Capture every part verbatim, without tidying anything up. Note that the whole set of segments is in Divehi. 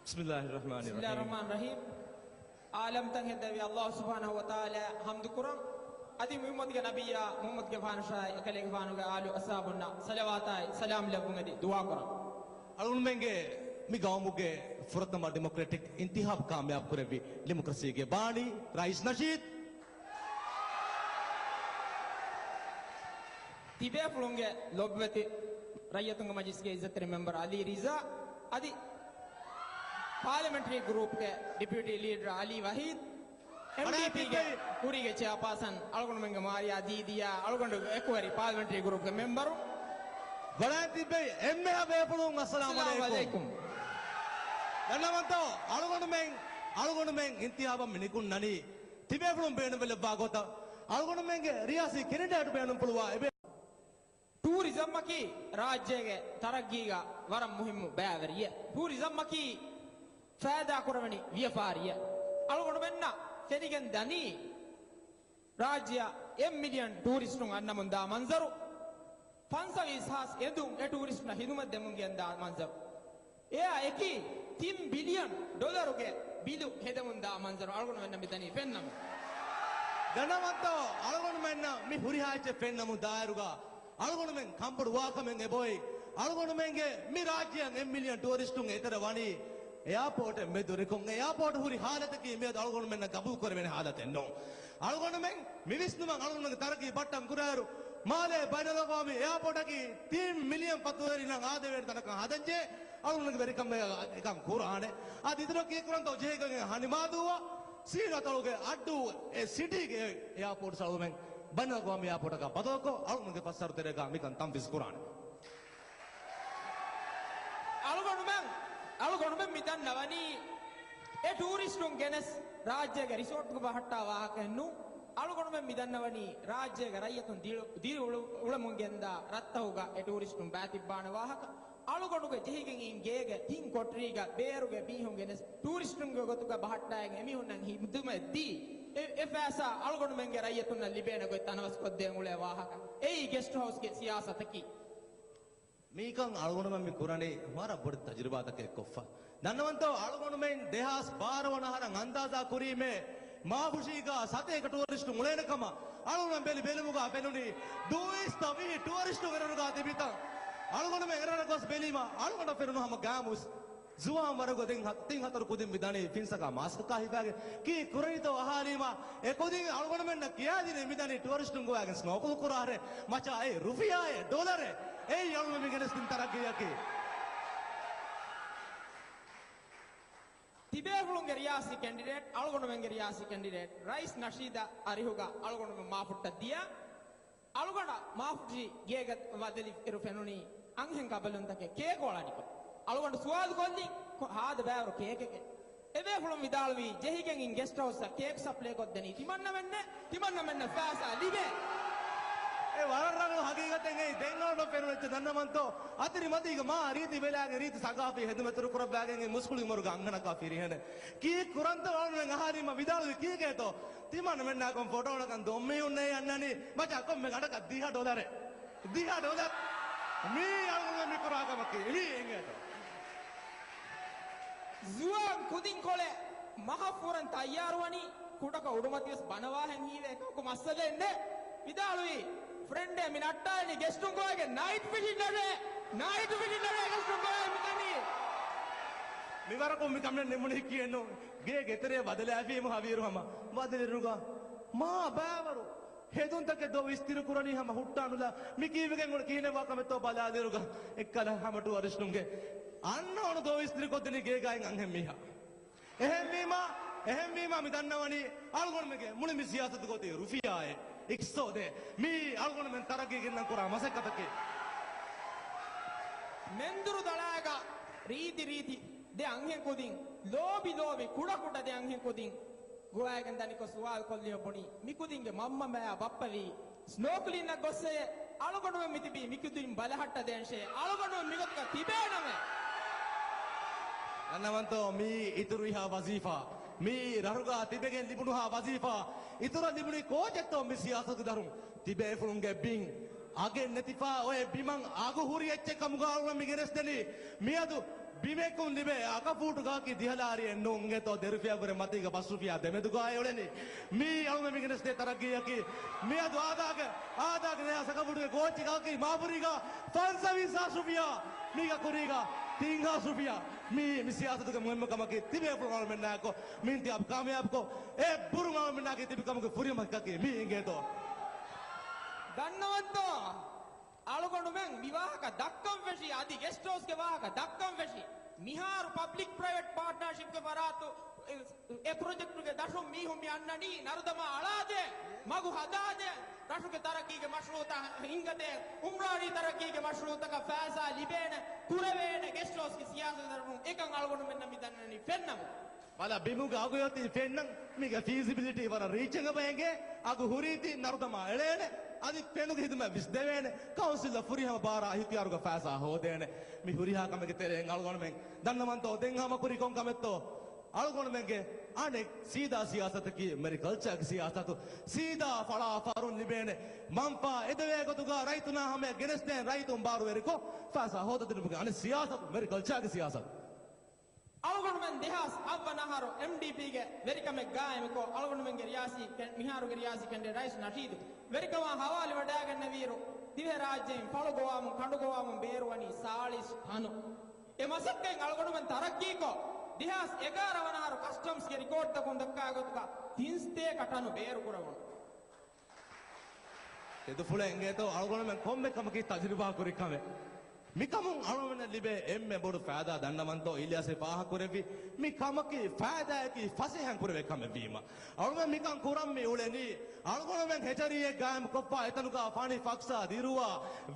بسم الله الرحمن بسم الله الرحمن الرحيم. ޢާލަމްތައް ހެއްދެވި ﷲ ސުބްޙާނަހޫ ވަތަޢާލާ ޙަމްދު ކުރަން. އަދި މުޙައްމަދުގެ ނަބިއްޔާ، މުޙައްމަދުގެފާނަށާއި، އެކަލޭގެފާނުގެ އާލު އަޞްޙާބުންނަށް ޞަލަވާތާއި ސަލާމް ލެއްވުން އެދި ދުޢާ ކުރަން. އަޅުގަނޑުމެންގެ މި ގައުމުގެ ފުރަތަމަ ޑިމޮކްރެޓިކް އިންތިޚާބު ކާމިޔާބު ކުރެއްވި ޑިމޮކްރަސީގެ ބާނީ ރައީސް ނަޝީދު. ތިބޭފުޅުންގެ ލޮބުވެތި ރައްޔިތުންގެ މަޖިލިސްގެ އިއްޒަތްތެރި މެމްބަރު އަލީ ރިޒާ، އަދި ޕާލަމެންޓްރީ ގްރޫޕްގެ ޑެޕިއުޓީ ލީޑަރު އަލީ ވަހީދު، އެމްޑީޕީގެ ކުރީގެ ޗެއާޕާސަން އަޅުގަނޑުމެންގެ މާރިޔާ ދީދިޔާ، އަޅުގަނޑު އެކުވެރި ޕާލަމެންޓްރީ ގްރޫޕްގެ މެމްބަރު. ވަޑައި ތިއްބެވި އެންމެހާ ބޭފުޅުން އައްސަލާމު އައްސަލާމު ޢަލައިކުމް. ޢަލައިކުމް. ދަންނަވަންތޯ، އަޅުގަނޑުމެން، އަޅުގަނޑުމެން އިންތިޚާބަށް މި ނިކުންނަނީ ތިބޭފުޅުން ބޭނުންވެލައްވާ ގޮތަށް އަޅުގަނޑުމެންގެ ރިޔާސީ ކެނޑިޑޭޓު ބޭނުންފުޅުވާ އެބޭ. ޓޫރިޒަމްއަކީ ރާއްޖޭގެ ތަރައްގީގަ ވަރަށް މުހިއްމު ބައިވެރިއެއް. ޓޫރިޒަމްއަކީ ފައިދާކުރެވެނި ވިޔަފާރިއެއް. އަޅުގަނޑުމެންނަށް ފެނިގެން ދަނީ ރާއްޖެއަށް އެއް މިލިއަން ޓޫރިސްޓުން އަންނަމުން ދާ މަންޒަރު. ފަންސަވީސް ހާސް އެނދުން އެ ޓޫރިސްޓުންނަށް ހިދުމަތް ދެމުން ގެންދާ މަންޒަރު. އެއާ އެކީ ތިން ބިލިއަން ޑޮލަރުގެ ބިލު ހެދެމުން ދާ މަންޒަރު އަޅުގަނޑުމެންނަށް މިދަނީ ފެންނަމުން. ދަންނަވަންތޯ، އަޅުގަނޑުމެންނަށް މި ހުރިހާ އެއްޗެއް ފެންނަމުން ދާއިރުގަ އަޅުގަނޑުމެން ކަންބޮޑުވާކަމެއް އެބައޮތް. އަޅުގަނޑުމެންގެ މި ރާއްޖެއަށް އެއް މިލިއަން ޓޫރިސްޓުން އެތެރެ ވަނީ އެއާޕޯޓެއް މެދު ރެކޮން. އެއާޕޯޓް ހުރި ހާލަތަކީ މިއަދު އަޅުގަނޑުމެންނަށް ގަބޫލުކުރެވޭނެ ހާލަތެއް ނޫން. އަޅުގަނޑުމެން މި ވިސްނުމަށް އަޅުގަނޑުމެންގެ ތަރައްގީ ބައްޓަން ކުރާއިރު، މާލޭ ބައިނަލްއަގްވާމީ އެއާޕޯޓަކީ ތިން މިލިއަން ފަތުރުވެރިންނަށް އާދެވޭނެ ތަނަކަށް ހަދަންޖެހޭ. އަޅުގަނޑުގެ ވެރިކަމެއް އެކަން ކުރާނެ. އަދި އިތުރަށް ކީއްކުރަންތޯ ޖެހިގެން ހަނިމާދޫއަށް ސީނާތޮޅުގެ އައްޑޫ އެ ސިޓީގެ އެއާޕޯޓް އަޅުގަނޑުމެން ބައިނަލްއަގްވާމީ އެއާޕޯޓަކާ ބަދަލުކޮށް، އަޅުގަނޑުގެ ފަސްސަރު ތެރޭގަ މިކަން ތަންފީޒު ކުރާނެ. އަޅުގަނޑުމެން، އަޅުގަނޑުމެން މި ދަންނަވަނީ އެ ޓޫރިސްޓުން ގެނެސް ރާއްޖޭގެ ރިސޯޓްގަ ބަހައްޓާ ވާހަކައެއް ނޫން. އަޅުގަނޑުމެން މި ދަންނަވަނީ ރާއްޖޭގެ ރައްޔިތުން ދިރި، ދިރި އުޅު، އުޅެމުން ގެންދާ ރަށްތަކުގަ އެ ޓޫރިސްޓުން ބައިތިއްބާނެ ވާހަކަ. އަޅުގަނޑުގެ ޖެހިގެން އިން ގޭގެ ތިން ކޮޓަރީގަ ބޭރުގެ މީހުން ގެނެސް ޓޫރިސްޓުންގެ ގޮތުގަ ބަހައްޓާގެން އެމީހުންނަށް ހިދުމަތް ދީ. އެ، އެ ފައިސާ އަޅުގަނޑުމެންގެ ރައްޔިތުންނަށް ލިބޭނެ ގޮތް ތަނަވަސްކޮށްދޭން އުޅޭ ވާހަކަ. އެއީ ގެސްޓް ހައުސްގެ ސިޔާސަތަކީ. މިކަން އަޅުގަނޑުމެން މި ކުރަނީ ވަރަށް ބޮޑެތި ތަޖުރިބާތަކެއް ކޮށްފަ. ދަންނަވަންތޯ، އަޅުގަނޑުމެން ދެހާސް ބާރަ ވަނަ އަހަރަށް އަންދާޒާ ކުރީމޭ، މާފުށީގާ ސަތޭކަ ޓުއަރިސްޓުން އުޅޭނެ ކަމަށް އަޅުގަނޑުމެން ބެލި ބެލުމުގާ ފެނުނީ ދުއިސައްތަ ވިހި ޓުއަރިސްޓުން އެރަށުގާ ތިބިތަން. އަޅުގަނޑުމެން އެރަށަށް ގޮސް ބެލީމަ، އަޅުގަނޑަށް ފެނުނު ހަމަ ގާމުސް ޒުވާން ވަރަކު ދެން ހަ، ތިން ހަތަރު ކުދިން މި ދަނީ ފިންސަކާ މާސްކަކާ ހިފާގެން. ކީއް ކުރަނީތޯ އަހާލީމާ؟ އެ ކުދިން އަޅުގަނޑުމެންނަށް ކިޔާދިނީ މި ދަނީ ޓުއަރިސްޓުން ގޮވާގެން ސްނޯކުލް ކުރާހެ. މަޗާ، އެއީ ރުފިޔާއެއް، ޑޮލަރެއް. އެއީ އަޅުގަނޑުމެން ގެނެސްދިން ތަރައްގީއަކީ. ތިބޭފުޅުންގެ ރިޔާސީ ކެންޑިޑޭޓް، އަޅުގަނޑުމެންގެ ރިޔާސީ ކެންޑިޑޭޓް، ރައީސް ނަޝީދާ އަރިހުގަ އަޅުގަނޑުމެން މާފުއްޓަށް ދިޔަ. އަޅުގަނޑަށް މާފުށި ގޭގަ ވަދެލި އިރު ފެނުނީ އަންހެން ގަބަލުންތަކެއް ކޭކު އަޅަނިކޮށް. އަޅުގަނޑު ސުވާލު ކޮށްލިން ކޮ، ހާދަ ބައިވަރު ކޭކެކޭ؟ އެބޭފުޅުން ވިދާޅުވީ، ޖެހިގެން އިން ގެސްޓް ހައުސްއަށް ކޭކް ސަޕްލައި ކޮށްދެނީ ތިމަންނަމެންނޭ، ތިމަންނަމެންނަށް ފައިސާ ލިބޭ. އެ ވަރަށް ރަނގަޅު ހަގީގަތެއް. އެއީ ދެން އަޅުގަނޑަށް ފެނުނު އެއްޗެއް ދަންނަވަންތޯ؟ އަތިރި މަތީގަ މާ ރީތި ބެލާގެން ރީތި ސަގާފީ ހެދުމަތް ކުރައްވާގެން އެ މުސްކުޅި މަރުގެ އަންހެނަކާ ފިރިހެނެއް. ކީއް ކުރަންތޯ އަޅުގަނޑުމެން އަހާލީމަ ވިދާޅުވީ ކީކޭތޯ؟ ތިމަންނަމެންނާކަން ފޮޓޯނަކަން ދޮންމީހުންނޭ އަންނަނީ. މަޗާ، ކޮންމެ ގަނޑަކަށް ދިހަ ޑޮލަރެއް. ދިހަ ޑޮލަރު. މީ އަޅުގަނޑުމެން މި ކުރާ ކަމަކީ. މީ އެނގޭތޯ؟ ޒުވާން ކުދިންކޮޅެއް މަހަށް ފުރަން ތައްޔާރުވަނީ، ކުޑަކޮށް އުޑުމަތިވެސް ބަނަވާހެން ހީވޭ ކަމަކު މައްސަލައެއް ނެތް. ވިދާޅުވީ، ފްރެންޑޭ މި ނައްޓާލަނީ ގެސްޓުން ގޮވައިގެން ނައިޓް ފިޝިން ނަޑޭ، ނައިޓް ފިޝިން ނަޑޭ ގެސްޓުން ގޮވައި މި ދަނީ. މިވަރަކު މި ކަމެއް ނިމުނީ ކިޔެއްނު. ގޭގެ ތެރޭ ބަދަލާފީމު ހަވީރު ހަމަ ބަދަލިރުގަ މާ ބައިވަރު ހެދުންތަކެއް ދޯ ވިސްތިރި ކުރަނީ ހަމަ ހުއްޓާނުލާ. މި ކީއްވެގެން އުޅެ ކިހިނެއް ވާ ކަމެއްތޯ ބަލާލިރުގަ އެއްކަލަ ހަމަ ޓުއަރިސްޓުންގެ އަންނަ އޮނު ދޯ ވިސްތިރި ކޮށްދެނީ ގޭގާއިން އަންހެން މީހާ. އެހެންވީމާ، އެހެންވީމާ މި ދަންނަވަނީ އަޅުގަނޑުމެންގެ މުޅި މި ސިޔާސަތު ގޮތީ ރުފިޔާއެއް، އިޤްތިޞާދެއް. މީ އަޅުގަނޑުމެން ތަރައްގީ ގެންނަން ކުރާ މަސައްކަތަކީ. މެންދުރު ދަޅާގަ ރީތި ރީތި ދެ އަންހެން ކުދިން، ލޯބި ލޯބި ކުޑަ ކުޑަ ދެ އަންހެން ކުދިން ގޮވައިގެން ދަނިކޮށް ސުވާލު ކޮށްލިޔަ ބުނީ، މިކުދިންގެ މަންމަ މަޔާ ބައްޕަވީ ސްނޯކްލިންއަށް ގޮއްސޭ، އަޅުގަނޑުމެން މިތިބީ މިކުދިން ބަލަހައްޓަދޭންށޭ، އަޅުގަނޑުމެން މިގޮތުގަ ތިބޭނަމޭ. ދަންނަވަންތޯ މީ އިތުރުވިހާ ވަޒީފާ، މީ ރަށުގަ ތިބެގެން ލިބުނުހާ ވަޒީފާ، އިތުރަށް ލިބުނީ ކޯޗެއްތޯ މި ސިޔާސަތު ދަރުން ތިބޭފުޅުންގެ ބިން. އަގެއް ނެތިފަ އޮތް ބިމަށް އަގު ހުރި އެއްޗެއް ކަމުގަ އަޅުގަނޑު މި ގެނެސްދެނީ. މިއަދު ބިމެއް ކުން ލިބޭ އަކަ ފޫޓު ގަހަކީ ދިހަ ލާރިއެއް ނޫން. އިނގޭތޯ ދެ ރުފިޔާ ވުރެ މަތީގަ ފަސް ރުފިޔާ ދެ މެދުގަ އެ އުޅެނީ. މީ އަޅުގަނޑު މި ގެނެސްދޭ ތަރައްގީއަކީ. މިއަދު އާދާގެ، އާދާގެ ދެހާސް އަކަ ފޫޓުގެ ގޯއްޗި ގަހަކީ މާބުރީގަ ފަންސަވީސް ހާސް ރުފިޔާ. މީގަ ކުރީގަ ތިން ހާސް ރުފިޔާ. މީ، މި ސިޔާސަތުގެ މުހިއްމު ކަމަކީ ތިބޭފުޅުން އަޅުމެންނާއެކު މި އިންތިހާބު ކާމިޔާބުކޮށް، އެ ބުރުން އަޅުމެންނާގެ ތިބި ކަމުގެ ފުރިހަމަކަކީ މީ އިނގޭތޯ. ދަންނަވަންތޯ؟ އަޅުގަނޑުމެން މި ވާހަކަ ދައްކަން ފެށި، އަދި ގެސްޓް ހައުސްގެ ވާހަކަ ދައްކަން ފެށި. މިހާރު ޕަބްލިކް ޕްރައިވެޓް ޕާޓްނާޝިޕްގެ ފަރާތު އެ ޕްރޮޖެކްޓުގެ ދަށުން މީހުން މި އަންނަނީ ނަރުދަމާ އަޅާދޭ، މަގު ހަދާދޭ، ރަށުގެ ތަރައްގީގެ މަޝްރޫއުތައް ހިންގަދޭ، އުމްރާނީ ތަރައްގީގެ މަޝްރޫއުތަކަށް ފައިސާ ލިބޭނެ، ކުރެވޭނެ، ގެސްޓް ހައުސްގެ ސިޔާސަތު ދަށުން އެކަން އަޅުގަނޑުމެންނަށް މި ދަންނަނީ ފެންނަމުން. ބަލަ، ބިމުގެ އަގު އޮތީ ފެންނަން، މީގެ ފީސިބިލިޓީ ވަރަށް ރީޗެއް އެބަ އެނގޭ، އަގު ހުރީތީ ނަރުދަމާ އެޅޭނެ، އަދި ފެނުގެ ހިދުމަތް ވެސް ދެވޭނެ، ކައުންސިލަށް ފުރިހަމަ ބާރާ އިހްތިޔާރުގަ ފައިސާ ހޯދޭނެ. މި ހުރިހާ ކަމެއްގެ ތެރެއިން އަޅުގަނޑުމެން ދަންނަވަންތޯ ދެން ހަމަކުރީ ކޮން ކަމެއްތޯ؟ އަޅުގަނޑުމެންގެ އަނެއް ސީދާ ސިޔާސަތަކީ މެރިކަލްޗާގެ ސިޔާސަތު. ސީދާ ފަޅާ ފަހަރުން ލިބޭނެ މަންފާ އެދެވޭ ގޮތުގަ ރައްޔިތުންނާ ހަމަޔަށް ގެނެސްދޭން ރައްޔިތުން ބާރުވެރިކޮށް ފައިސާ ހޯދަދިނުމުގެ އަނެއް ސިޔާސަތު މެރިކަލްޗާގެ ސިޔާސަތު. އަޅުގަނޑުމެން ދެހާސް އަށްވަނަ އަހަރު އެމްޑީޕީގެ ވެރިކަމެއް ގާއިމުކޮށް، އަޅުގަނޑުމެންގެ ރިޔާސީ ކެން-، މިހާރުގެ ރިޔާސީ ކެންޑިޑޭޓް ރައީސް ނަޝީދު ވެރިކަމާ ހަވާލުވެވަޑައިގަންނަވިއިރު، ދިވެހިރާއްޖެއިން ފަޅު ގޮވާމުން ކަނޑު ގޮވާމުން ބޭރުވަނީ ސާޅީސް ޓަނު. އެ މަސައްކަތް އަޅުގަނޑުމެން ތަރައްގީކޮށް، ދެހާސް އެގާރަ ވަނަ އަހަރު ކަސްޓަމްސްގެ ރިކޯޑްތަކުން ދައްކާ ގޮތުގަ ތިން ސަތޭކަ ޓަނު ބޭރު ކުރެވުނު. ތެދުފުޅެއް އެނގޭތޯ އަޅުގަނޑުމެން ކޮންމެ ކަމަކީ ތަޖުރިބާ ކުރި ކަމެއް. މިކަމުން އަޅުގަނޑުމެންނަށް ލިބޭ އެންމެ ބޮޑު ފައިދާ ދަންނަވަންތޯ އިލްޔާސް ފާހަގަކުރެއްވި މި ކަމަކީ ފައިދާއަކީ ފަސޭހައިން ކުރެވޭ ކަމެއް ވީމަ. އަޅުގަނޑުމެން މިކަން ކުރަން މި އުޅެނީ އަޅުގަނޑުމެން ހެޗަރީއެއް ގާއިމުކޮށްފަ އެތަނުގަ ފަނި ފަކްސާ ދިރުވާ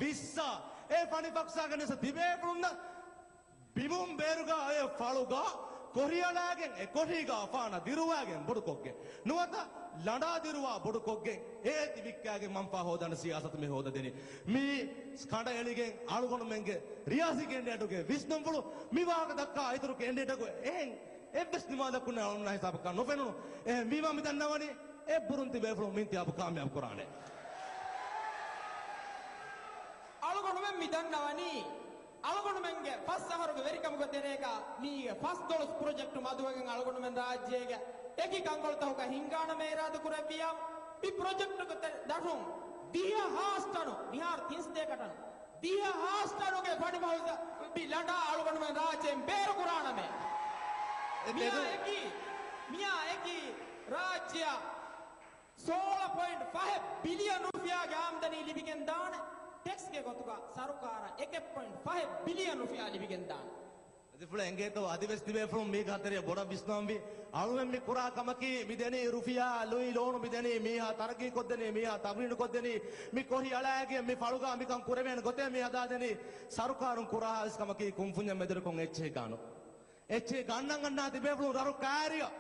ވިއްސާ އެ ފަނި ފަކްސާގެ ނިސް ތިބޭފުޅުންނަށް ބިމުން ބޭރުގަ އޮތް ފަޅުގަ ކޮށިއަޅާގެން އެ ކޮށީގަ ފާނަ ދިރުވާގެން ބޮޑުކޮށްގެން ނުވަތަ ލަނޑާ ދިރުވާ ބޮޑުކޮށްގެން އޭތި ވިއްކާގެން މަންފާ ހޯދާނެ ސިޔާސަތު މި ހޯދަދެނީ. މީ ކަނޑައެޅިގެން އަޅުގަނޑުމެންގެ ރިޔާސީ ކެންޑިޑޭޓުގެ ވިސްނުންފުޅު މި ވާހަކަ ދައްކާ އިތުރު ކެންޑިޑޭޓަކު އެހެން އެއްވެސް ނިމާލަކުން އަޅުގަނޑުމެންނާ ހިސާބަކަށް ނުފެނުނު. އެހެން ވީމާ މި ދަންނަވަނީ އެއްބުރުން ތިބޭފުޅުން މި އިންތިހާބު ކާމިޔާބު ކުރާނެ. އަޅުގަނޑުމެން މި ދަންނަވަނީ އަޅުގަނޑުމެންގެ ފަސް އަހަރުގެ ވެރިކަމުގެ ތެރޭގަ މީގެ ފަސްދޮޅަސް ޕްރޮޖެކްޓު މަދުވެގެން އަޅުގަނޑުމެން ރާއްޖޭގެ އެކި ކަންކޮޅުތަކުގަ ހިންގާނަމޭ އިރާދަކުރެއްވިޔާ، މި ޕްރޮޖެކްޓުގެ ތެ-، ދަށުން ދިހަ ހާސް ޓަނު، މިހާރު ތިން ސަތޭކަ ޓަނު، ދިހަ ހާސް ޓަނުގެ ފަނިފަހު ލަނޑާ އަޅުގަނޑުމެން ރާއްޖޭން ބޭރުކުރާނަމޭ. އެ މިއާ ތެދު- އެކީ، މިއާ އެކީ ރާއްޖެއަށް ސޯޅަ ޕޮއިންޓް ފަހެއް ބިލިއަން ރުފިޔާގެ އާމްދަނީ ލިބިގެން ދާނެ. ޓެކްސްގެ ގޮތުގަ ސަރުކާރަށް އެކެއް ޕޮއިންޓް ފަހެއް ބިލިއަން ރުފިޔާ ލިބިގެން ދާނެ. އަދިފުޅަށް އެނގޭތޯ އަދިވެސް ތިބޭފުޅުން މީގެ ހަތަރެއަށް ބޮޑަށް ވިސްނަންވީ. އަޅުމެން މި ކުރާ ކަމަކީ މި ދެނީ ރުފިޔާ ލުއި ލޯނު މި ދެނީ މީހާ ތަރައްގީ ކޮށްދެނީ މީހާ ތަމްރީނު ކޮށްދެނީ މި ކޮށި އަޅާގެން މި ފަޅުގަ މިކަން ކުރެވޭނެ ގޮތެއް މި ހަދާދެނީ. ސަރުކާރުން ކުރާ އައިސް ކަމަކީ ކުންފުންޏަށް މެދުވެރިކޮށް އެއްޗެހި ގާނު. އެއްޗެހި ގަންނަން ގަންނާ ތިބޭފުޅުން ރަށު ކާރިއަށް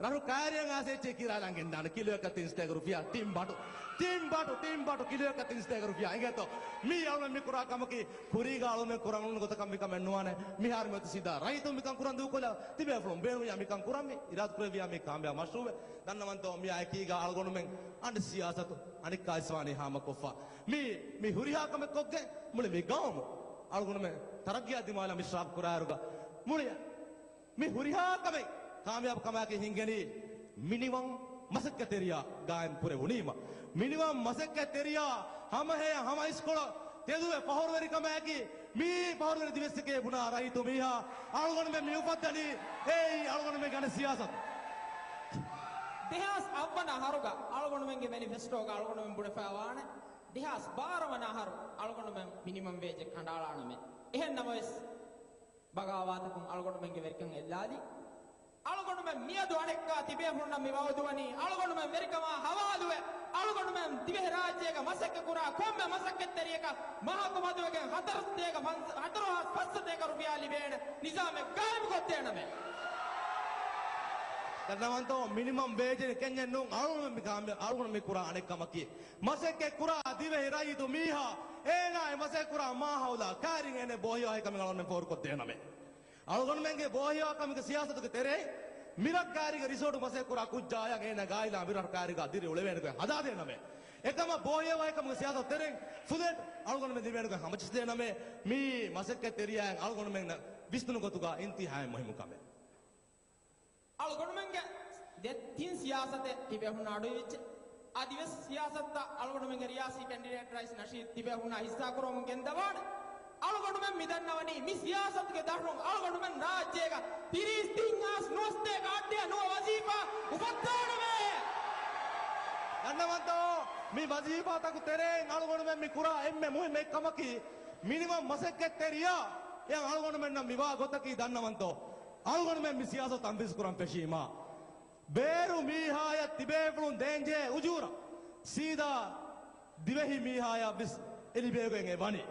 ރަށު ކާރިއަށް އައިސް އެއްޗެއް ކިރާލަން ގެންދާނެ. ކިލޯއަކަށް ތިން ސަތޭކަ ރުފިޔާ ތިން ބަޓު. ތިން ބަޓު، ތިން ބަޓު، ކިލޯއަކަށް ތިން ސަތޭކަ ރުފިޔާ. އިނގޭތޯ؟ މީ އަޅުމެން މި ކުރާ ކަމަކީ ކުރީގަ އަޅުމެން ކުރަން އުޅުނު ގޮތަކަށް މިކަމެއް ނުވާނެ. މިހާރު މިއޮތީ ސީދާ ރައްޔިތުން މިކަން ކުރަން ދޫކޮށްލާ. ތިބޭފުޅުން ބޭނުންވިޔާ މިކަން ކުރަންވީ. އިރާދަކުރެއްވިޔާ މީ ކާމިޔާބު މަޝްރޫއެއް. ދަންނަވަންތޯ މިއާ އެކީގަ އަޅުގަނޑުމެން އަނެއް ސިޔާސަތު އަނެއްކާވެސް ވާނީ ހާމަކޮށްފަ. މީ، މި ހުރިހާ ކަމެއް ކޮށްގެން މުޅި މި ގައުމު އަޅުގަނޑުމެން ތަރައްގީއާ ދިމާލަށް މިސްރާފް ކުރާއިރުގަ މުޅި މި ހުރިހާ ކަމެއް ކާމިޔާބު ކަމާއެކީ ހިންގެނީ މިނިވަން މަސައްކަތްތެރިޔާ ގާއިމް ކުރެވުނީމަ. މިނިވަން މަސައްކަތްތެރިޔާ ހަމަހެޔަށް ހަމަ އިސްކޮޅަށް ތެދުވެ ފަހުރުވެރިކަމާއެކީ މީ ފަހުރުވެރި ދިވެއްސެކޭ ބުނާ ރައްޔިތު މީހާ އަޅުގަނޑުމެން މި އުފައްދަނީ. އެއީ އަޅުގަނޑުމެންގެ އަނެއް ސިޔާސަތު. ދެހާސް އަށްވަނަ އަހަރުގަ އަޅުގަނޑުމެންގެ މެނިފެސްޓޯގަ އަޅުގަނޑުމެން ބުނެފައިވާނެ ދެހާސް ބާރަ ވަނަ އަހަރު އަޅުގަނޑުމެން މިނިމަމް ވޭޖެއް ކަނޑައަޅާނަމޭ. އެހެން ނަމަވެސް، ބަޣާވާތަކުން އަޅުގަނޑުމެންގެ ވެރިކަން އެއްލާލި. އަޅުގަނޑުމެން މިއަދު އަނެއްކާ ތިބޭފުޅުންނަށް މި ވައުދުވަނީ، އަޅުގަނޑުމެން ވެރިކަމާ ހަވާލުވެ، އަޅުގަނޑުމެން ދިވެހިރާއްޖޭގަ މަސައްކަތްކުރާ ކޮންމެ މަސައްކަތްތެރިޔަކަށް މަހަކު މަދުވެގެން ހަތަރު ސަތޭކަ ފަން-، ހަތަރު ހާސް ފަސް ސަތޭކަ ރުފިޔާ ލިބޭނެ ނިޒާމެއް ގާއިމުކޮށްދޭނަމޭ. ދަންނަވަންތޯ މިނިމަމް ވޭޖެއް ކެންޏެއް ނޫން. އަޅުގަނޑު މި ކާމި-، އަޅުގަނޑު މި ކުރާ އަނެއް ކަމަކީ، މަސައްކަތް ކުރާ ދިވެހި ރައްޔިތު މީހާ އޭނާ މަސައްކަތް ކުރާ މާހައުލާ ކާރިން އޭނެ ބޯހިޔާ ހިކަމެއް އަޅުގަނޑުމެން ފޯރުކޮށްދޭނަމޭ. އަޅުގަނޑުމެންގެ ބޯހިޔާ ކަމުގެ ސިޔާސަތުގެ ތެރެއިން މިރަށް ކައިރީގެ ރިސޯޓު މަސައްކަތްކުރާ ކުއްޖާއަށް އޭނާ ގާތްލާ މިރަށް ކައިރީގަ ދިރިއުޅެވޭނެގޮތް ހަދާދޭނަމޭ. އެކަމަށް ބޯހިޔަވައިކަމުގެ ސިޔާސަތު ތެރެއިން ފުލެޓް އަޅުގަނޑުމެން ދެވޭނެގޮތް ހަމަޖައްސަދޭނަމޭ. މި މަސައްކަތްތެރިޔާއިން އަޅުގަނޑުމެންނަށް ވިސްނުނު ގޮތުގަ އިންތިހާއިން މުހިއްމު ކަމެއް. އަޅުގަނޑުމެންގެ ދެ ތިން ސިޔާސަތެއް ތިބޭފުޅުންނާ އަޑުއިވިއްޖެ. އަދިވެސް ސިޔާސަތުތައް އަޅުގަނޑުމެންގެ ރިޔާސީ ކެންޑިޑޭޓް ރައީސް ނަޝީދު ތިބޭފުޅުންނާ ހިއްސާކުރަމުން ގެންދަވާނެ. އަޅުގަނޑުމެން މި ދަންނަވަނީ މި ސިޔާސަތުގެ ދަށުން އަޅުގަނޑުމެން ރާއްޖޭގަ ތިރީސް ތިން ހާސް ނުވަސަތޭކަ އަށްޑިހަ ނުވަ ވަޒީފާ އުފައްދާނަމޭ. ދަންނަވަންތޯ؟ މި ވަޒީފާތަކު ތެރެއިން އަޅުގަނޑުމެން މި ކުރާ އެންމެ މުހިއްމު އެއްކަމަކީ، މިނިވަން މަސައްކަތްތެރިޔާ އެ އަޅުގަނޑުމެންނަށް މިވާ ގޮތަކީ ދަންނަވަންތޯ؟ އަޅުގަނޑުމެން މި ސިޔާސަތު ތަންފީޒު ކުރަން ފެށީމާ، ބޭރު މީހާޔަށް ތިބޭފުޅުން ދޭންޖެހޭ އުޖޫރަ ސީދާ ދިވެހި މީހާޔަށް ވެސް އެ ލިބޭގޮތް އެ ވަނީ.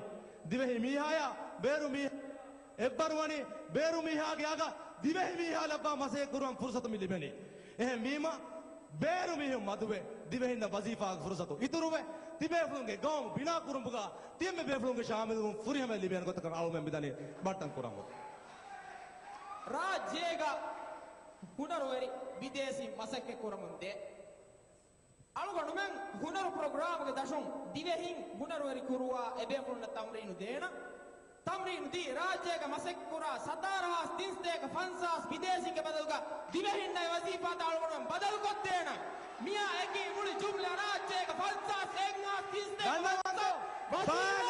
ދިވެހި މީހާޔާ ބޭރު މީހާ އެއްވަރު ވަނީ، ބޭރު މީހާގެ އަގަށް ދިވެހި މީހާ ލައްވާ މަސައްކަތް ކުރުވަން ފުރުސަތު މި ލިބެނީ. އެހެންވީމަ، ބޭރު މީހުން މަދުވެ، ދިވެހިންނަށް ވަޒީފާގެ ފުރުސަތު އިތުރުވެ، ތިބޭފުޅުންގެ ގައުމު ބިނާ ކުރުމުގަ ތިޔަންމެ ބޭފުޅުންގެ ޝާމިލުވުން ފުރިހަމައަށް ލިބޭނެ ގޮތަކަށް އަޅުމެން މިދަނީ ބައްޓަން ކުރަމުން. ރާއްޖޭގަ ހުނަރުވެރި ބިދޭސީން މަސައްކަތް ކުރަމުން ދޭ. އަޅުގަނޑުމެން ހުނަރު ޕްރޮގްރާމުގެ ދަށުން ދިވެހިން ހުނަރުވެރި ކުރުވާ އެބޭފުޅުންނަށް ތަމްރީނު ދޭނަ. ތަމްރީނު ދީ ރާއްޖޭގަ މަސައްކަތްކުރާ ސަތާރަ ހާސް ތިންސަތޭކަ ފަންސާސް ބިދޭސީންގެ ބަދަލުގަ ދިވެހިންނަށް ވަޒީފާތައް އަޅުގަނޑުމެން ބަދަލުކޮށްދޭނަ. މިއާ އެކީ މުޅި ޖުމްލަ ރާއްޖޭގަ ފަންސާސް އެއް ހާސް ތިންސަތޭކަ ދަންނަވަންތޯ؟ ވަޒީފާ